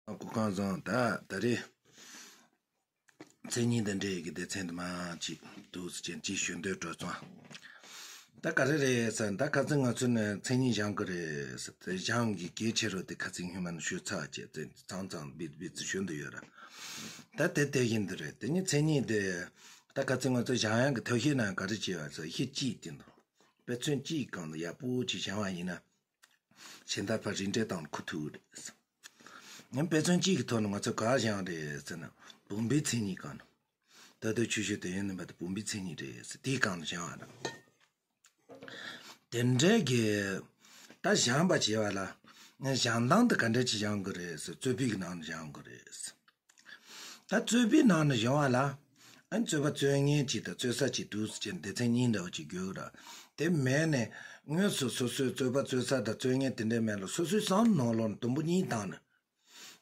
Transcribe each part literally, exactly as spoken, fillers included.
སྐུ་ཁམས་བཟང་། ད་ད་རེས་མཚན་ཉིད་དང་འབྲེལ་ཡོད་ཀྱི་སྡེ་ཚན་དུ་མ་ཅིག་འདུག་ཟེར་ཅན་ཅིག་ཞུ་འདོད་སྤྲོ་ཚོང་། ད་ག་རེ་རེད་ཟེར་ན། ད་ཁ་སང་ང་ཚོ་ནས་མཚན་ཉིད་སྦྱང་གི་རེད་ཟེར། དེ་སྦྱང་གི་གལ་ཆེ་རུ་དེ་ཁ་སང་སྔོན་མ་ནས་ཞུས་ཚར་བྱས་ཚེ་ཚང་ཚང་བིད་བིད་ཚེ་ཞུ་འདོད་ཡོད་ར། ད་དེ་དེ་བཞིན་དུ་རེད། དེ་ནི་མཚན་ཉིད་དེ་ད་ཁ་སང་ང་ཚོ་སྦྱང་ཡག་གི་ཐབས་ཤེས་ནང་ག་རེ་བྱས་པ་ཟེར། ཤེས་ཅིག་དེ་འདུག་དཔེ་མཚོན་གཅིག་སྒང་དུ་ཡག་པོ་ཅིག་སྦྱང་བ་ཡིན་ན། གཞན་དག་ཕར་རིགས་འགྲེ་དང་ཁུ་ཐུག་རེད། ངས་དཔེ་མཚོན་གཅིག་གི་ཐོག་ནས་ང་ཚོས་ག་སྦྱངས་རེད་ཟེར་ན། བུམ་པའི་མཚན་ཉིད་སྒང་ནས། ད་ལྟའི་ཆོས་སྤྱོད་དོན་ཡོད་ནུས་པ་དེ་བུམ་པའི་མཚན་ཉིད་རེད་ཟེར། དེའི་སྒང་ནས་སྦྱངས་པ་རེད། དེ་འདྲའི་གི་ད་སྦྱངས་པ་བྱས་པ་ལ། ངས་སྦྱང་སྟངས་དེ་ག་འདྲ་ཅིག་སྦྱང་དགོས་རེད་ཟེར། རྩོད་པའི་གི་ནང་ནས་སྦྱང་དགོས་རེད་ཟེར། ད་རྩོད་པའི་ནང་ནས་སྦྱོང་བ་ལ། ཨ་ནི་རྩོད་པ་རྩོད་མཁན་ཅིག་དང་རྩོད་ས་ཅིག་འདུག་ཟེར་བྱས་སྡེ་ཚན་གཉིས་འདྲ་བོ་ཅིག་བརྗོད་ར། དེ་མེད་ནས་དངོས་སུ་སོ་སོའི་རྩོད་པ་རྩོད་ས་དང་རྩོད་མཁན་དེ་འདྲའི་མེད་ལ། སོ་སོའི་བསམ་བློ་ནང་ལོགས་ནས་དུམ་བུ་གཉིས་བཏང་ནས།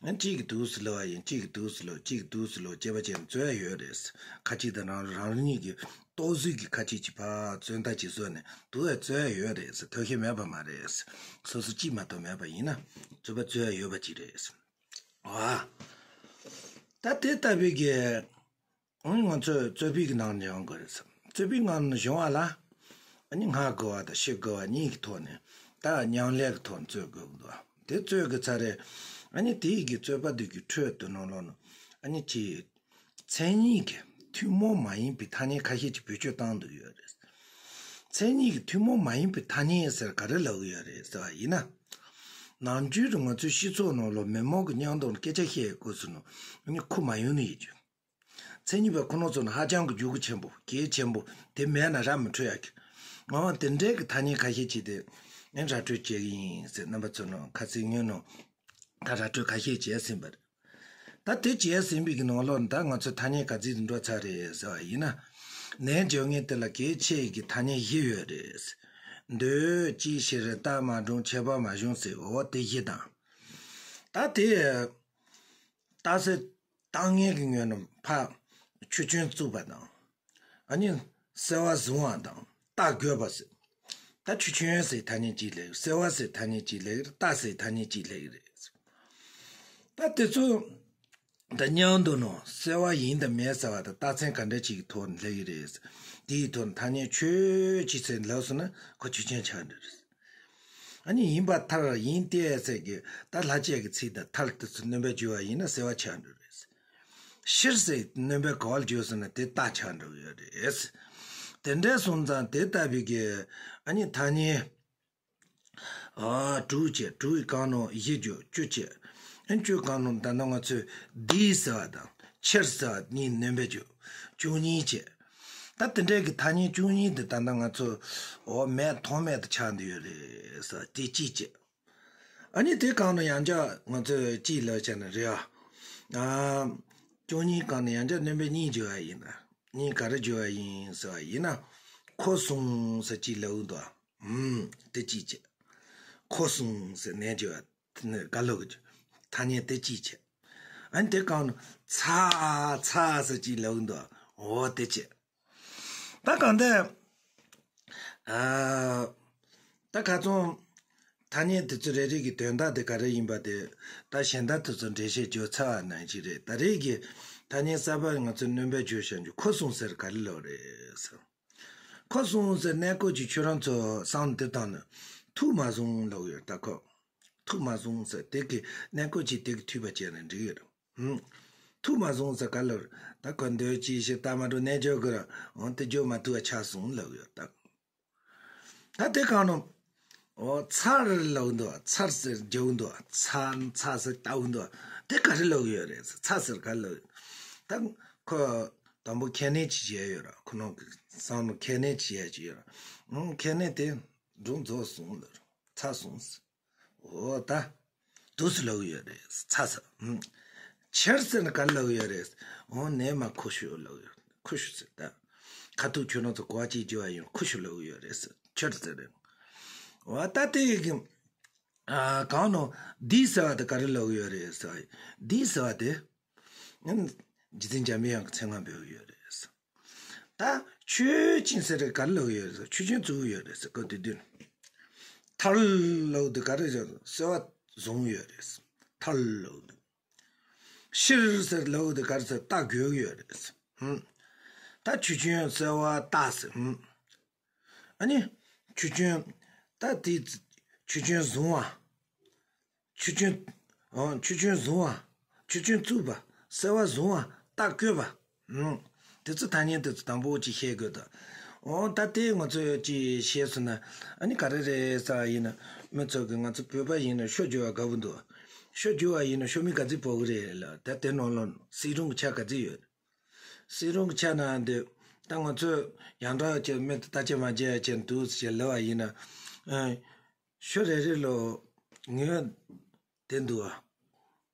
ཨ་ནི་གཅིག་གིས་འདུག་སེ་ལབ་པ་ཡིན། གཅིག་གིས་འདུག་སེ་ལབ། གཅིག་གིས་འདུག་སེ་ལབ། བྱས་པ་བྱས་ནས་རྩོད་ཡ་ཡོད་རེད། ཁ་ཅིག་དང་རང་རང་ཉིད་ཀྱི་རྟོག་བཟོས་ཀྱི་ཁ་ཅིག་ཅིག་ཕར་རྩོད་ཟླ་ཅིག་བཟོས་ནས་འདུག་ཡ་རྩོད་ཡ་ཡོད་རེད། ཐབས་ཤེས་མེད་པ་མ་རེད། སོ་སོ་གཅིག་མ་གཏོགས་མེད་པ་ཡིན་ན་རྩོད་པ་རྩོད་ཡ་ཡོད་པ་ཅིག་རེད། ཨ། ད་དེ་ལྟ་བུའི་གི། ཨང་། ང་ཚོས་རྩོད་པའི་གི་ནང་ནས་སྦྱང་དགོས་རེད་ཟེར། རྩོད་པའི་ནང་ནས་སྦྱོང་བ་ལ། ཨ་ནི་སྔ་དགོས་པ་དང་ཕྱི་དགོས་པ་གཉིས་ཀྱི་ཐོག་ནས། ད་མཉམ་ལས་ཀྱི་ཐོག་ནས་རྩོད་དགོས་ཀྱི་འདུག་དེ་རྩོད་དགོས་ཚར་རེད། ཨ་ནི་དེའི་གི་རྩོད་པ་དེ་གི་ཁྲོད་དུ་ནང་ལོགས་ནས། ཨ་ནི་ཅི། མཚན་ཉིད་ཀྱི་ཐུན་མོང་མ་ཡིན་པའི་ཐ་སྙད་ཁ་ཤས་ཅིག་བེད་སྤྱོད་བཏང་འདུག་ཡོད་རེད། མཚན་ཉིད་ཀྱི་ཐུན་མོང་མ་ཡིན་པའི་ཐ་སྙད་ཟེར་ག་རེ་ལབ་ཀྱི་ཡོད་རེད་ཟེར་བ་ཡིན་ན། ནམ་རྒྱུན་དུ་ང་ཚོའི་སྤྱི་ཚོགས་ནང་ལོགས་མི་མང་གི་མཉམ་དུ་སྐད་ཆ་བཤད་དགོས་ཟེར་ན། ཨ་ནི་ཁུངས་མ་ཡོང་ནི་ཡོད་རྒྱུ། མཚན་ཉིད་པ་ཁོ་རང་ཚོ་ནི་ཧ་ཅང་གི་རྒྱུགས་ཆེན་པོ་གལ་ཆེན་པོ་དེ་མེད་ན་ར་མི་འཕྲོད་ཡག་གི། ངོ་མ་དེ་འདྲའི་གི་ཐ་སྙད་ཁ་ཤས་ཅིག་དེ་ངས་ར་སྤྲོད་བྱེད་ཀྱི་ཡིན་ཟེར། རྣམ་པ་ཚོ་ནང་ཁ་སང་ཉོན་ནོ། ད་ར་སྤྲོད་ཁ་ཤས་བྱས་ཟིན་པ་རེད། ད་དེ་བྱས་ཟིན་པའི་གི་ནང་ལོགས་ནས་ད་ང་ཚོ་ཐ་སྙད་ག་ཚོད་འགྲོ་ཚར་རེད་ཟེར་བ་ཡིན་ན། ནས་བརྗོད་མཁན་དེ་ལ་གལ་ཆེ་གི་ཐ་སྙད་བཞི་ཡོད་རེད། འདོད། ཅི་ཕྱིར། རྟགས་མ་གྲུབ། ཁྱད་པར་མ་བྱུང་ཟེར། འོ་དེ་བཞི་དང་། ད་དེ། རྟགས་གསལ་བཏང་མཁན་གྱི་ངོས་ནས་ཕར་ཆོས་ཅན་བཙུགས་པ་དང་། ཨ་ནི་གསལ་བ་བཟུང་བ་དང་རྟགས་འགོད་པ་ཟེར། ད་ཆོས་ཅན་ཟེར་ཐ་སྙད་གཅིག་སླེབས། གསལ་བ་ཟེར་ཐ་སྙད་གཅིག་སླེབས། རྟགས་ཟེར་ཐ་སྙད་གཅིག་སླེབས་རེད། ད་དེ་ཚོ་ད་མཉམ་དུ་ནང་གསལ་བ་ཡིན་དང་མིན་ཟེར་བ་དང་རྟགས་མཚན་ག་འདྲ་ཅིག་གི་ཐོག་ནས་སླེབས་ཀྱི་རེད། དེའི་ཐོག་ནས་ཐ་སྙད་ཆོས་ཅན་ཟེར་ལབ་སོང་ན་ཁོ་ཆོས་ཅན་ཆགས་འགྲོ་རེད། ཨ་ནི་ཡིན་པར་ཐལ། ཡིན་ཏེ་ཟེར་གི་ད་ལྷག་བཅས་ཀྱི་ཚིག་དང་ཐལ་དེ་ཚོ་སྣོན་པ་བརྗོད་པ་ཡིན་ན་གསལ་བ་ཆགས་འགྲོ་རེད། ཕྱིར་ཟེར་སྣོན་པ་ག་པར་བརྗོད་སོང་ན་དེ་རྟགས་ཆགས་འགྲོ་གི་ཡོད་རེད། དེ་འདྲ་སོང་ཙང་དེ་ལྟ་བུའི་གི་ཨ་ནི་ཐ་སྙད། ཨ། དྲུག་བྱས། དྲུག་གི་སྒང་ནང་བཞི་བརྗོད། བཅུ་བྱས། ཨ་ནི་བཅུ་སྒང་ནང་ད་ལྟ་ང་ཚོས་འདི་ཟེར་བ་དང་ཕྱིར་ཟེར་བ་གཉིས་སྣོན་པ་བརྗོད། བཅུ་གཉིས་བྱས། ད་དེ་འདྲའི་གི་ཐ་སྙད་བཅུ་གཉིས་དེ་ད་ལྟ་ང་ཚོ་འོ་མེད་མཐོང་མེད་དུ་ཆགས་འདི་ཡོད་རེད་ཟེར། དེ་གཅིག་བྱས། ཨ་ནི་དེ་སྒང་ནས་ཡང་བསྐྱར་ང་ཚོས་གཅིག་ལབ་བྱས་ན་རེད་ཨ། ཨ། བཅུ་གཉིས་སྒང་ནས་ཡང་བསྐྱར་སྣོན་པ་གཉིས་བརྗོད་པ་ཡིན་ན། གཉིས་ག་རེ་བརྗོད་པ་ཡིན་ཟེར་བ་ཡིན་ན། ཁོ་གསུངས་ཟེར་གཅིག་ལབ་འདུག་ཨ། ཨུམ། དེ་གཅིག་བྱས། ཁོ་གསུངས་ཟེར་ནས་བརྗོད་པ་དེ་ནི་ག་ལབ་གི། ཐ་སྙད་དེ་གཅིག་བྱས། ཨ་ནི་དེ་སྒང་ནས་ཚ། ཚ་ཟེར་གཅིག་ལབ་འདུག་ཨ། འོ་དེ་བྱས། ད་གང་ལྟར། ཨ། ད་ཁ་སང་ཐ་སྙད་དེ་ཚོ་རེ་རེ་གི་དོན་དག་དེ་ག་རེ་ཡིན་པ་དེ་ད་གཞན་དག་དེ་ཚོ་འགྲེལ་བཤད་བརྗོད་ཚར་བ་ནང་བཞིན་རེད། ད་རེས་ཀྱི་ཐ་སྙད་གསར་པ་ང་ཚོས་སྣོན་པ་བརྗོད་བཞག་རྒྱུ་ཁོ་གསུངས་ཟེར་ག་རེ་ལབ་རེད་ཟེར། ཁོ་གསུངས་ཟེར་གནས་སྐབས་ཀྱི་ཁྱོད་རང་ཚོ་བསམ་བློ་དེ་བཏང་ན་ཐུགས་མ་བཟུང་ལབ་ཡོད། ད་ཁོ་ཐུགས་མ་བཟུང་ཟེར་དེ་གི་གནས་སྐབས་ཀྱི་དེ་གི་འཐུས་པ་བྱས་ན་འགྲིག་ཡོད་རེད། ཧུམ། ཐུགས་མ་བཟུང་ཟེར་ག་ལབ་རེད། ད་ཁོ་འདོད། ཅི་ཕྱིར། རྟགས་མ་གྲུབ། གནས་འགྱུར་དགོས་ར། འོང་དེ་འགྱུར་མ་ཐུབ་པ་ཆགས་སོང་ལབ་ཡོད་ད། ད་དེ་གང་ནོ། འོ་ཚར་ལབ་འདུག་ཚར་ཟེར་རྒྱག་འདུག་ཚ། ཚ་ཟེར་ལྟ་འདུག་དེ་ག་རེ་ལབ་ཡོད་རེད། ཚ་ཟེར་ག་ལབ་ཡོད། ད་ཁོ་དང་པོ་ཁས་ལེན་ཅིག་བྱས་ཡོད་ར། ཁོ་རང་གི་བསམ་བློ་ཁས་ལེན་ཅིག་བྱས་ཡོད་ར། ཨང་། ཁས་ལེན་དེ་སྒྲུབ་རྫོགས་སོང་ལབ་ར། ཚར་སོང་ཟེར། འོ་ད། འདུག་སེ་ལབ་ཡོད་རེད། ཚ་ཟེར། ཨང་། ཕྱིར་ཟེར་ན་ག་ལབ་ཡོད་རེད། འོ་ནས་མར་ཁུ་ཤུ་ལབ་ཡོད། ཁུ་ཤུ་ཟེར་ད། ཁ་ཐུག་ཁྱོད་རང་ཚོ་གོ་བ་གཅིག་རྒྱུ་བ་ཡིན། ཁུ་ཤུ་ལབ་ཡོད་རེད་ཟེར། ཕྱིར་ཟེར་རེད། འོ་ད་དེ་ཡི་གི། ཨ། གང་ནོ། འདི་ཟེར་བ་དེ་ག་རེ་ལབ་ཡོད་རེད་ཟེར་བ་ཡིན། འདི་ཟེར་བ་དེ། ཨང་། རྗེ་བཙུན་འཇམ་པའི་དབྱངས་ཀྱི་མཚན་སྔགས་འབོད་ཡོད་རེད་ཟེར། ད་ཆོས་ཅན་ཟེར་རེད་ག་རེ་ལབ་ཡོད་རེད་ཟེར། ཆོས་ཅན་བཙུགས་ཡོད་རེད་ཟེར། སྐབས་དེ་དུས་ནས། ཐལ་ལབ་དུས་ག་རེ་ཟེར། གསལ་བ་བཟུང་ཡོད་རེད་ཟེར། ཐལ་ལབ་དུས། ཤིར་ཟེར་ལབ་དེ་ག་རེ་ཟེར། རྟགས་དགོས་ཀྱི་ཡོད་རེད། ཧུམ། ད་ཆུ་ཆེན་གསལ་བ་རྟགས་ཟེར། ཧུམ། ཨ་ནི། ཆུ་ཆེན། ད་དེ། ཆུ་ཆེན་བཟུང་བ། ཆུ་ཆེན། ཨོ། ཆུ་ཆེན་བཟུང་བ། ཆུ་ཆེན་བཙུགས་པ། གསལ་བ་བཟུང་བ། རྟགས་བཀོད་པ། ཨང་། དེ་ཚོ་ཐ་སྙད་དེ་ཚོ་དང་པོ་ཅིག་ཤེས་དགོས་ད། ཨོ། ད་དེ་ང་ཚོས་ཅིག་ཤེས་སོང་ན། ཨ་ནི་ག་རེ་རེད་ཟེར་བ་ཡིན་ན། མི་ཚོ་གིས་ང་ཚོ་བོད་པ་ཡིན་ན་ཤོ་རྒྱུ་བ་དགའ་པོ་འདུག་ཤོ་རྒྱུ་བ་ཡིན་ན་ཤོ་མི་ག་ཚོད་འབོ་གི་རེད་ལ། ད་དེ་ནང་ལོགས་སིལ་སྒྲོམ་གྱི་ཆ་ག་ཚོད་ཡོད། སིལ་སྒྲོམ་གྱི་ཆ་ན་འདི། ད་ང་ཚོས་ཡང་འདྲ་ཅིག་མི་དེ་ལྟ་ཅི་མ་བྱེད་ཅིག་འདུག་ཟེར་ལབ་པ་ཡིན་ན། ཨ། ཤོ་རེ་རེ་ལོ། ངོས། དེ་འདུག་ཨ།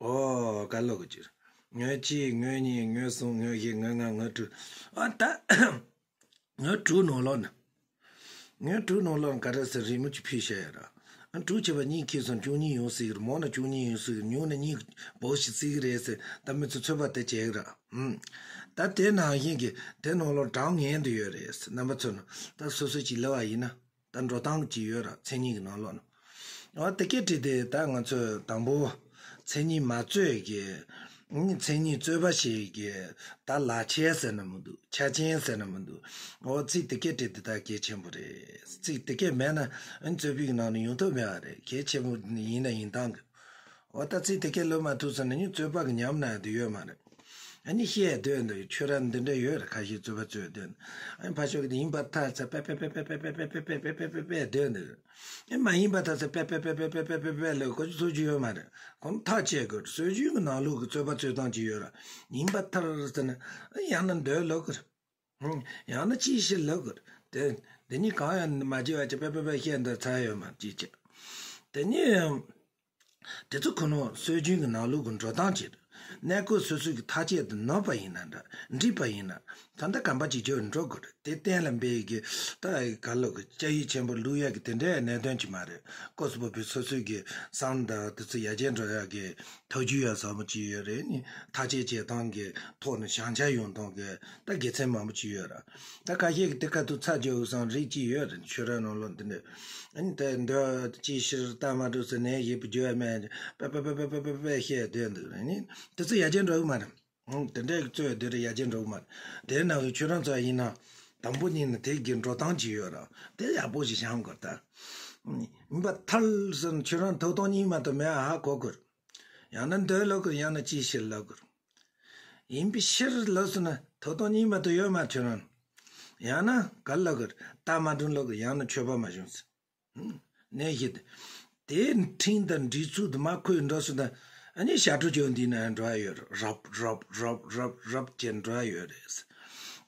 ཨོ། ག་ལོག་གི་ཅིག་ངོས་གཅིག་ངོས་གཉིས། ངོས་གསུམ། ངོས་བཞི། ངོས་ལྔ། ངོས་དྲུག་ཨ། ད། ངོས་དྲུག་ནང་ལོགས་ན། ངོས་དྲུག་ནང་ལོགས་ན་ག་རེ་ཟེར། རི་མོ་ཅིག་ཕུད་བཞག་ཡོད་ར། ཨ། དྲུག་བྱས་པ་གཉིས་ཁེལ་སོང་། བཅུ་གཉིས་ཡོང་སྲིད་ཀྱི་རེད། མང་ན་བཅུ་གཉིས་ཡོང་སྲིད་ཀྱི་རེད། ཉུང་ན་གཉིས་འབོ་ཞིག་སྲིད་ཀྱི་རེད་ཟེར། ད་མི་ཚོ་ཚོད་དཔག་དེ་བྱེད་ཀྱི་ར། ཨུམ། ད་དེ་ནང་བཞིན་གྱི་དེ་ནང་ལོགས་གྲངས་ངན་དུ་ཡོད་རེད། རྣམ་པ་ཚོ་ན་ད་སོ་སོ་ཅིག་ལབ་པ་ཡིན་ན། ད་འགྲོ་སྟངས་ཅིག་ཡོད་ར། མཚན་ཉིད་ཀྱི་ནང་ལོགས་ན། འོ། དེ་སྐད་བྲིས་ཏེ་ད་ང་ཚོས་དང་པོ། མཚན་ཉིད་མ་རྩོད་ཀྱི། མཚན་ཉིད་རྩོད་པ་ཞིག་གི། ད་ལག་ཆས་ཟེར་ན་མི་འདུག་ཆ་རྐྱེན་ཟེར་ན་མི་འདུག་འོ། ཚིག་དེ་སྐད་བྲིས་ཏེ་ད་གལ་ཆེན་པོ་རེད། ཚིག་དེ་སྐད་མེད་ན། ཨ། རྩོད་པའི་ནང་ནས་ཡོང་ཐབས་མེད་པ་རེད། གལ་ཆེན་པོ་ཡིན་ན་ཡིན་སྟངས་ཀྱི། འོ། ད་ཚིག་དེ་སྐད་ལབ་མ་ཐུབ་ཟེར་ན་ནི་རྩོད་པ་གི་ཉམས་ན་དེ་ཡོད་མ་རེད། ཨ་ནི་བཤད་སྡོད་འདུག་ཁྱོད་རང་འདི་འདྲ་ཡོད་རེད། ཁ་ཤས་རྩོད་པ་རྩོད་སྡོད་འདུག་ཨ་ནི་ཕར་ཕྱོགས་ཀྱི་དེ་ཡིན་པར་ཐལ་ཟེར། པེ་པེ་པེ་སྡོད་འདུག་ཨ། མ་ཡིན་པར་ཐལ་ཟེར། པེ་པེ་པེ་ལབ་ཁོ་ཚོ་རྩོད་རྒྱུ་ཡོད་མ་རེད། ཁོང་ཐག་བཅད་དགོས། སྲོལ་རྒྱུན་གྱི་ནང་ལོགས་ཀྱི་རྩོད་པ་རྩོད་སྟངས་ཅིག་ཡོད་ར། ཡིན་པར་ཐལ་ཟེར་ན། ཡང་ན་འདོད་ལབ་དགོས། ཡང་ན་ཅིའི་ཕྱིར་ལབ་དགོས། དེ། དེ་གཉིས་གང་ཡང་མ་བརྗེད་པ་ཅིག་པེ་པེ་པེ་བཤད་འདོད་ཚར་ཡོད་མ་ཅིག་བྱས། དེ་ནས། དེ་ཚོ་ཁོ་ནོ་སྲོལ་རྒྱུན་གྱི་ནང་ལོགས་ཀྱི་འགྲོ་སྟངས་ཅིག་རེད། གནས་སྐབས་སོ་སོ་གི་ཐག་བཅད་དུ་ནོར་བ་ཡིན་ན་འདྲ། འགྲིག་པ་ཡིན་ན། ད་ལྟ་གམ་པ་ཅིག་བརྗོད་འགྲོ་དགོས་རེད། དེ་གཏན་ལ་འབེབས་ཀྱི། ད་ག་ལོག་གི་སྐྱ་ཡིག་ཆེན་པོ་བླུག་ཡག་གི་དེ་འདྲའི་གནད་དོན་ཅིག་མ་རེད། སྐབས་སུ་བབས་པའི་སོ་སོའི་གི་བསམ་དང་དེ་ཚོ་ཡར་རྒྱས་འགྲོ་ཡག་གི་ཐབས་ཇུས་ཡག་བཟང་པོ་ཅིག་ཡོད་རེད། ནི་ཐག་བཅད་བྱེད་སྟངས་ཀྱི་ཐོག་ནས་བྱང་ཆ་ཡོང་སྟངས་ཀྱི་ད་དགེ་མཚན་མང་པོ་ཅིག་ཡོད་ར། ད་ཁ་ཤས་ཀྱིས་དེ་ཁ་ཐུག་ཚར་རྒྱག་དགོས་བསམ་རིགས་ཅིག་ཡོད་རེད། ཆོས་ར་ནང་ལོགས་འདི་འདྲ། ཨ་ནི་དེ་འདོད་ཅིའི་ཕྱིར་རྟགས་མ་གྲུབ་ཟེར་ནས་ཡིབ་རྒྱུ་ཡ་མེད། པེ་པེ་པེ་བཤད་སྡོད་འདུག་ཨ་ནི་དེ་ཚོ་ཡར་རྒྱས་འགྲོ་གི་མ་རེད། ཨང་། དེ་འདྲའི་རྩོད་དེ་རེད། ཡར་རྒྱས་འགྲོ་གི་མ་རེད། དེ་ནང་གི་ཁྱོད་རང་ཚོ་ཡིན་ན། དང་པོ་ཉིད་ནས་དེ་གི་འགྲོ་སྟངས་ཅིག་ཡོད་ར། དེ་ཡག་པོ་ཞིག་བྱང་དགོས་ད། ཡིན་པར་ཐལ་ཟེར་ན་ཁྱོད་རང་ཐོབ་ཐང་གཉིས་མ་གཏོགས་མེད་ཨ་ཧ་གོ་དགོས། ཡང་ན་འདོད་ལབ་དགོས། ཡང་ན་ཅིའི་ཕྱིར་ལབ་དགོས། ཡིན་པའི་ཕྱིར་ལབ་སོང་ན་ཐོབ་ཐང་གཉིས་མ་གཏོགས་ཡོད་མ་རེད་ཁྱོད་རང་། ཡང་ན་ག་ལབ་དགོས། རྟགས་མ་གྲུབ་ལབ་དགོས། ཡང་ན་ཆོས་པ་མ་བྱུང་ཟེར། ནས་ཞེས། དེའི་འཕྲིན་དང་འགྲིག་ཚུལ་དུ་མ་འཁོད་འགྲོ་སོང་ན། ཨ་ནི་ཞབས་བྲོ་བརྗོད་འདི་ན་འགྲོ་ཡ་ཡོད་རེད། རབ་རབ་རབ་རབ་རབ་ཅེས་འགྲོ་ཡ་ཡོད་རེད།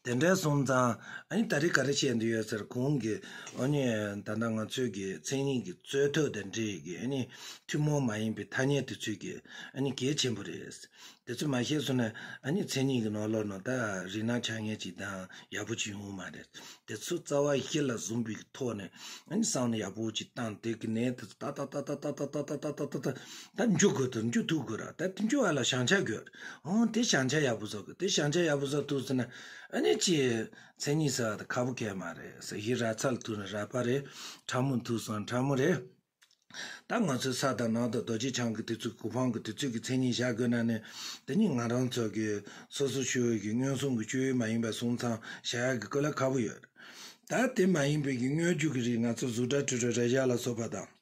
དེ་འདྲ་སོང་ཙང་ཨ་ནི་ད་རེས་ག་རེ་བཤད་འདི་ཡོད་ཟེར། གོང་གི་ཨ་ནི་ད་ལྟ་ང་ཚོའི་གི་མཚན་ཉིད་ཀྱི་རྩོད་ཐབས་དང་འབྲེལ་གི་ཨ་ནི་ཐུན་མོང་མ་ཡིན་པའི་ཐ་སྙད་དེ་ཚོའི་གི་ཨ་ནི་གལ་ཆེན་པོ་རེད། དེ་ཚོ་མ་ཤེས་སོང་ན་ཨ་ནི་མཚན་ཉིད་ཀྱི་ནང་ལོགས་ནང་ད་རིག་སྣང་ཆགས་ངེས་ཅིག་དང་ཡག་པོ་ཅིག་ཡོང་མ་རེད། དེ་ཚོ་རྩ་བ་གཞི་ལ་བཟུང་པའི་ཐོག་ནས་ཨ་ནི་བསམ་བློ་ཡག་པོ་ཅིག་བཏང་། དེ་གི་ནས་དེ་ཚོ་ཏག་ཏག་ཏག་ཏག་ད་འཇུ་དགོས། དེ་འཇུ་ཐུབ་དགོས་ར། ད་དེ་འཇུ་བ་ལ་བྱང་ཆ་དགོས། འོང་། དེ་བྱང་ཆ་ཡག་པོ་བཟོ་དགོས། དེ་བྱང་ཆ་ཡག་པོ་བཟོ་ཐུབ་སོང་ན་ཨ་ནི་ཅིག་མཚན་ཉིད་ཟེར་བ་དེ་ཁག་པོ་གང་ཡང་མ་རེད་ཟེར། གཞི་རགས་ཚར་ལ་ཐུག་ན་རགས་པ་རེད། ཕྲ་མོ་ཐུག་སོང་ན་ཕྲ་མོ་རེད། ད་ང་ཚོའི་ས་དང་ནགས་དང་རྡོ་རྗེ་འཆང་གི་དེ་ཚོའི་གོ་འཕང་གི་དེ་ཚོའི་གི་མཚན་ཉིད་བཞག་དགོས་ན་ནི། དེ་ནི་ང་རང་ཚོ་གི་སོ་སོ་ཞུ་བའི་གི་མངོན་སུམ་གྱི་སྤྱོད་ཡུལ་མ་ཡིན་པ་སོང་ཙང་བཞག་ཡག་གི་གོ་ལ་ཁག་པོ་ཡོད། ད་དེ་མ་ཡིན་པའི་གི་དངོས་བརྒྱུད་ཀྱི་རིགས། ང་ཚོ་གཟུགས་སྒྲ་དྲི་རོ་རེག་བྱ་ལ་སོགས་པ་དང་།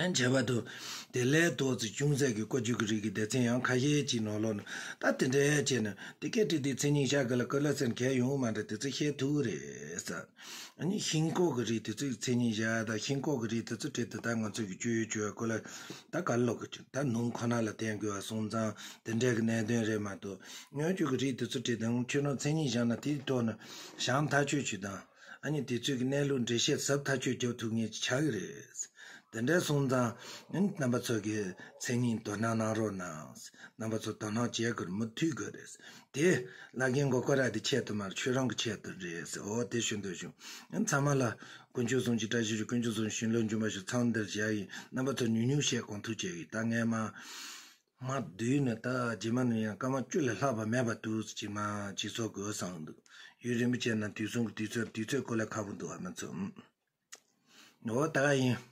ཨ། བྱས་པ་དུ། དེ་ལས་ཏོག་ཙམ་ཅུང་ཟད་ཀྱི་བཀོད་བྱུས་ཀྱི་རིགས་ཀྱི་སྡེ་ཚན་ཡང་ཁ་ཤས་ཀྱི་ནང་ལོགས་ནས། ད་དེ་འདྲའི་བྱས་ནས་དེ་སྐད་བྲིས་ཏེ་མཚན་ཉིད་བཞག་གི་ལ་གོ་ལ་ཟེར་མཁན་ཡོང་མ་འདྲ། དེ་ཚོ་བཤད་ཐུབ་རེད་ཟེར། ཨ་ནི་ཤིང་ལྐོག་གི་རིགས་དེ་ཚོའི་མཚན་ཉིད་བཞག་ཡ་དང་། ཤིང་ལྐོག་གི་རིགས་དེ་ཚོ་བྲིས་ཏེ་ད་ང་ཚོ་གི་སྤྱོད་ཡུལ་སྤྱོད་ཡ་གོ་ལ་ད་ག་ལོག་གི་ད་ནོར་ཁོ་ན་ལ་བརྟེན་དགོས་པ་སོང་ཙང་དེ་འདྲའི་གི་གནད་དོན་རེད་མ་གཏོགས། དངོས་བརྒྱུད་ཀྱི་རིགས་དེ་ཚོ་བྲིས་ཏེ་ཁྱོད་རང་མཚན་ཉིད་བཞག་ན་དེའི་ཐོག་ནས་བྱང་ཐག་ཆོད་ཅིག་དང་། ཨ་ནི་དེ་ཚོའི་གི་གནས་ལུགས་འགྲེལ་བཤད་ཟབ་ཐག་ཆོད་རྒྱབ་ཐུབ་མཁན་ཅིག་ཆགས་ཀྱི་རེད། དེ་འདྲ་སོང་ཙང་ཨ་ནི་རྣམ་པ་ཚོ་གིས་མཚན་ཉིད་དོ་སྣང་གནང་རོགས་གནང་། རྣམ་པ་ཚོ་དོ་སྣང་བྱེད་དགོས་རེད། མུ་མཐུད་དགོས་རེད། དེ་བླ་རྒན་མགོ་སྐོར་ར་དེ་ཆེད་དུ་མར་ཁྱོད་རང་གི་ཆེད་དུ་རེད་ཟེར། འོ། དེ་ཞུ་འདོད་བྱུང་། ཨ་ནི་ཚང་མ་ལ་དཀོན་མཆོག་གསུམ་གྱི་བཀྲ་ཤིས་ཤོག་དཀོན་མཆོག་གསུམ་བཞིན་ལོ་འབྱོར་མ་ཤོག་ཚང་འདིར་བཞག་ཡིན། རྣམ་པ་ཚོ་ཉུང་ཉུང་བཤད་གང་ཐུབ་བྱེད་ཀྱི། ད་ངས་མ། མ་བསྡུས་ནས་ད་རྗེས་མ་ནས་ཡང་སྐར་མ་བཅུ་ལས་ལྷག་པ་མེད་པ་འདུག་ཅིག་མ་ཅིག་བཟོ་དགོས་བསམ་འདུག་ཡུན་རིང་པོ་བྱས་ན་དུས་གསུམ་གྱི་དུས་ཚོད་དུས་ཚོད་སྐོར་ལ་ཁག་པོ་འདུག་ཨ་མ་ཚོ། འོ། ད་ག་ཡིན།